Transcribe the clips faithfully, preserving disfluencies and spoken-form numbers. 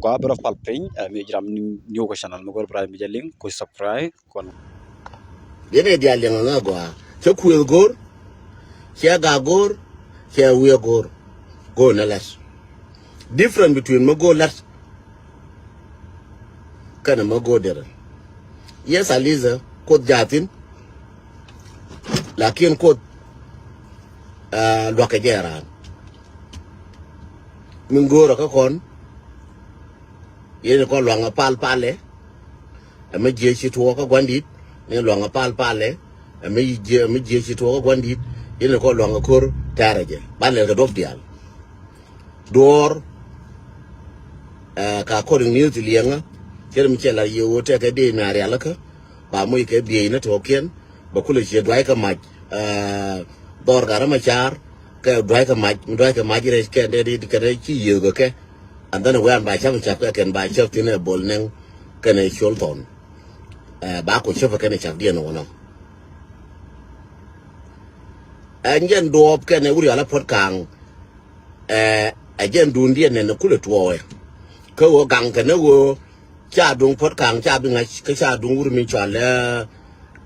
Kua bɛ rɔ pal piny, ɛ, mi jiram ni, ni wä kɛ channel mi go̱r bɛ ram mi jɛ liŋ, ku subscribe, kɔn. Yɛn ɛ diaal liɛŋ ŋa gɔaa. Cɛ kuëth go̱r, cɛ gak go̱r, cɛ wiɛ go̱r. Go̱r nɛ lɛt. Different between mi go̱r lɛt kɛnɛ mi go̱r derɛ. Yes, Aliza, Kuoth jathin. Lakin Kuoth, ah, luakä jɛ raan. Min go̱o̱rä kä kɔn. Yɛn kɔn luaŋä pal palɛ. Ɛmɛ jiɛ ci tuɔɔk kä guandit. Ni luaŋä pal palɛ. Ɛmɛ jiɛ, ɛmɛ jiɛ ci tuɔɔk kä guandit. Yɛn kɔn luaŋä ko̱r tɛrɛ jɛ. Ba lɛl kɛ duɔp diaal. Duɔɔr, eh, ka according ni ti liɛŋä. Cɛ mi cɛ la yɛ wä tɛkɛ dee na rialikä. Ba moc kɛ biey ni tɔɔkiɛn. Ba kulɛ ciɛ duay kɛ mac. Eh, dhɔr garä ma car. Kɛ duay kɛ mac, mi duay kɛ mac rɛc kɛ dee di kɛ rɛc ci yiëëk kɛ. And then wɛn ba cap cap kɛ kɛn ba cap thin ɛ bol nɛŋ kɛn ɛ col thɔn. Eh, ba ku cap kɛn ɛ cap diɛn wä nɔ. Ɛ jɛn duɔɔp kɛn ɛ wuri ala puɔt kaŋ. Ɛ, ɛ jɛn duundiɛn nɛn kulɛ tuɔɔkɛ. Kä ɣöö gaŋ kɛn ɛ ɣöö ca duŋ puɔt kaŋ ca bi ŋa̱c, kä ca duŋ wur mi cɔal ɛ,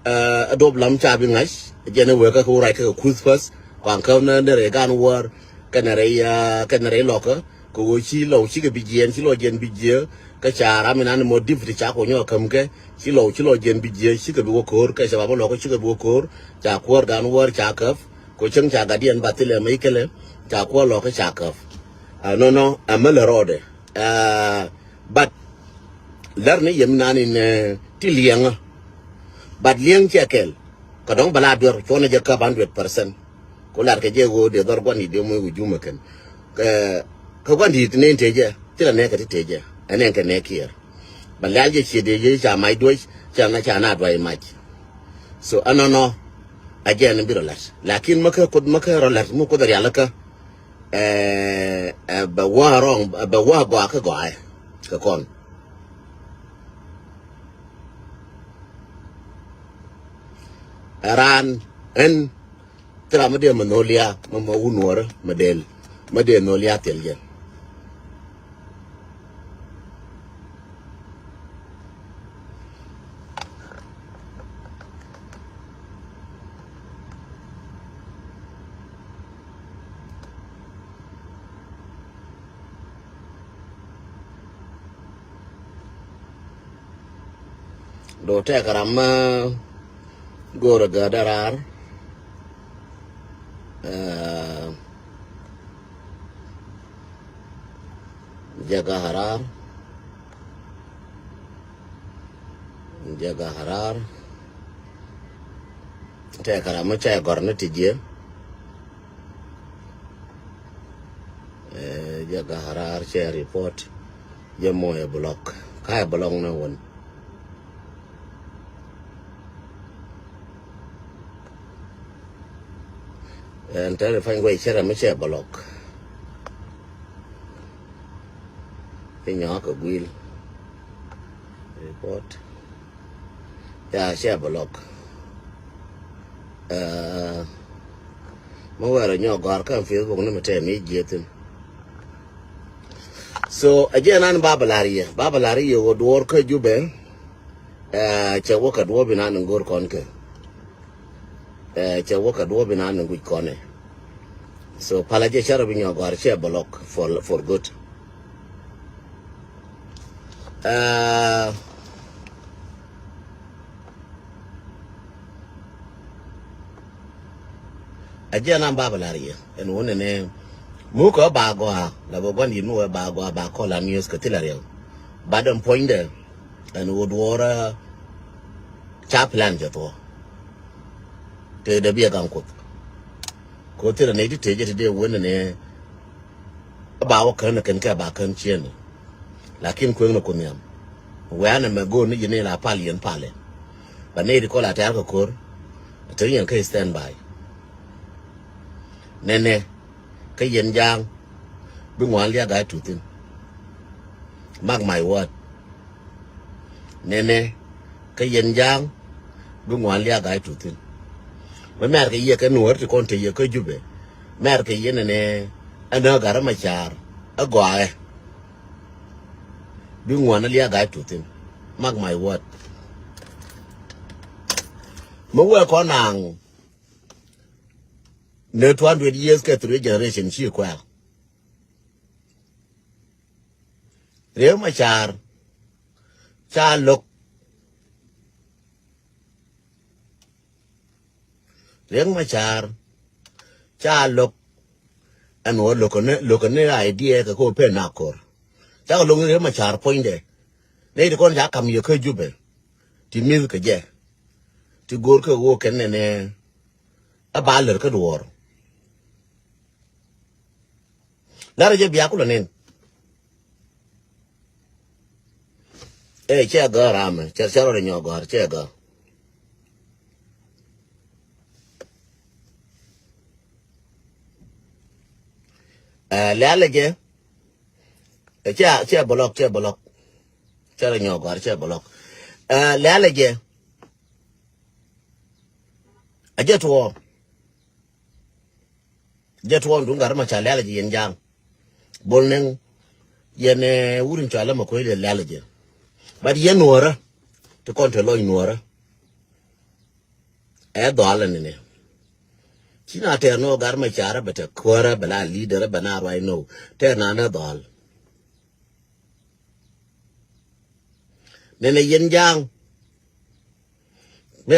ɛ, ɛ duɔp lam ca bi ŋa̱c. Ɛ jɛn ɛ wee kä kɛ wur rac kä kɛ kuth päth. Kɔaŋ kä nɛ, nɛ rɛy gan wäär, kɛnɛ rɛy, ɛ, kɛnɛ rɛy lɔkä. Kɛ ɣöö ci lɔw cikɛ bi jiɛɛn, ci lɔw jiɛɛn bi jiɛɛ. Kä ca ram inan mɔ dipti ca kɔ nyɔk käm kɛ. Ci lɔw, ci lɔw jiɛɛn bi jiɛɛ, cikɛ bi wä ko̱o̱r, kɛ ca bap lɔkä cikɛ bi wä ko̱o̱r. Ca kuäär gan wäär ca käp. Kɛ cäŋ ca gatdiɛn ba thilɛ mɛ ikɛlɛ. Ca kuäär lɔkä ca käp. Ɛ, nɔnɔ, ɛ mɛ lɛ rɔɔdɛ. Ɛ, but lär ni yɛm nan in, ɛ, ti liɛŋä. But liɛŋ cɛ kɛl. Kɛ dɔ̱ŋ bɛ la duer cuɔnɛ jɛ käp hundred percent. Ku lar kɛ jɛ ɣöö dee dhɔr guandit dee moc wu jumä kɛn. Kɛ, kɛ guandit ni in tëë jɛ. Thilɛ nɛɛkɛ ti tëë jɛ. Ɛ nɛɛkɛ nɛɛkiɛr. Bɛ lial jɛ ciɛ dee jɛ ca mac duɔ̱c. Ca na ca na duay mac. So, ɛnɔnɔ. A jɛ ɛn bi rɔ la̱t. Lakin mä kä Kuoth mä kä rɔ la̱t. Mä Kuoth rialikä. Ɛ, ɛ, bɛ wä rɔŋ, bɛ wä gɔaa kä gɔaa ɛ. Kɛ kɔn. Ɛ raan ɛn thil ram mi dee mɛ nhol ya, mɛ, mɛ wun wärä, mɛ del, mɛ dee nhol ya thil jɛ. Dɔ̱ tɛk ram ma go̱o̱rä gäädä raar. Aa, jɛ ga̱a̱ raar. Jɛ ga̱a̱ raar. Tɛk ram ma cɛ gɔ̱r ni ti jiɛ. Ɛ, jɛ ga̱a̱ raar cɛ report. Jɛ mɔ ɛ block. Ka ɛ block ni wun. Ɛn tɛn pany guɛc cɛ rɛ mi cɛ block. Piny nyɔk kɛ guil. Report. Ya cɛ block. Ɛ, mi wɛrɛ nyɔk gɔ̱a̱r kä Facebook ni mi tɛm i̱ jiɛ thin. So, ɛ jɛ nan ba bɛ lar yɛ. Ba bɛ lar yɛ wä duɔr kä Jubɛ. Ɛ, cɛ wä kɛ duɔr bi nan in go̱r kɔn kɛ. Ɛ, cɛ wä kɛ duɔ̱ɔ̱p inan ni guic kɔnɛ. So, palä jɛ cä rɔ bi nyɔk gɔ̱a̱r cɛ block for, for good. Ɛ, a jɛ nan ba bɛ lar yɛ. Ɛn wun ɛnɛ. Mukɛ ba gɔaa, la bɛ gua̱n yit mukɛ ba gɔaa, ba kɔl an yio̱th kɛ thilɛ riɛw. Ba dɛm puɔ̱nydɛ. Ɛn wut wuɔrä ca plan jɛ thuɔ. Tëë dee biɛ gaŋ Kuoth. Koth thilɛ nɛy ti tëë jɛ ti dee wen ni ba wä kän kɛn kɛ ba kän cieen. Lakin kueŋ ni Kuoth nhiam. Wɛ̈ɛ̈n ɛmɛ go̱o̱r ni ji̱ ni la pal yɛn palɛ. Ba nɛy ti kɔl a tɛ̈r kɛ ko̱r. Te yɛn kä stand by. Nɛnɛ. Kä yɛn ja̱a̱ŋ bi ŋuan liak a tuth thi̱n. Mark my word. Nɛnɛ kä yɛn ja̱a̱ŋ bi ŋuan liak a tuth thi̱n. Mɛ mɛr kɛ yɛ kɛ nuɔ̱ɔ̱r ti kɔn te yɛ kä Jubɛ. Mɛr kɛ yɛ nɛnɛ ɛn ɣä Gat Macar ɛ gɔaaɛ. Bi ŋuan a liak ga̱a̱c tuth thi̱n. Mark my word. Mi wee kɔn naŋ ni two hundred years kɛ three generation ci kuɛɛr. Riek Machar ca lo̱k. Riek Machar ca lo̱k. Ɛn wä lo̱k ni, lo̱k ni idea kɛ ko pen na kor. Ca lo̱k ni Riek Machar puɔ̱nydɛ. Nɛy ti kɔn ca kam yɛ kä Jubɛ. Ti mi̱th kɛ jɛ. Ti go̱o̱r kɛ wä kɛn nɛnɛ. A ba lär kä duɔ̱ɔ̱r. Larä jɛ bia kulɛ nin. Ɛ cɛ gɔ̱r amɛ cɛ cɛ rɔ nyɔ gɔ̱r cɛ gɔ̱r. Ɛ lɛalɛ jɛ. Ɛ cɛ cɛ bɔlɔk cɛ bɔlɔk. Cɛ rɔ nyɔ gɔ̱r cɛ bɔlɔk. Ɛ lɛalɛ jɛ. A jɛ tuɔɔr. Jɛ tuɔɔn duŋ gat ma ca lɛl jɛ yɛn ja̱a̱ŋ. Bol nɛŋ yɛn, eh, wut in cɔal ma kuec lɛ lɛl jɛ. But yɛn nuɔrä ti kɔn te lɔc nuɔrä. Ɛ dhɔal ɛn ni. Ci na tɛɛr nɔ gat ma ca rɛ bɛ te kuäärä bɛ la leader bɛ na ruac nɔ. Tɛɛr na nɛ dhɔal. Nɛnɛ yɛn ja̱a̱ŋ. Mi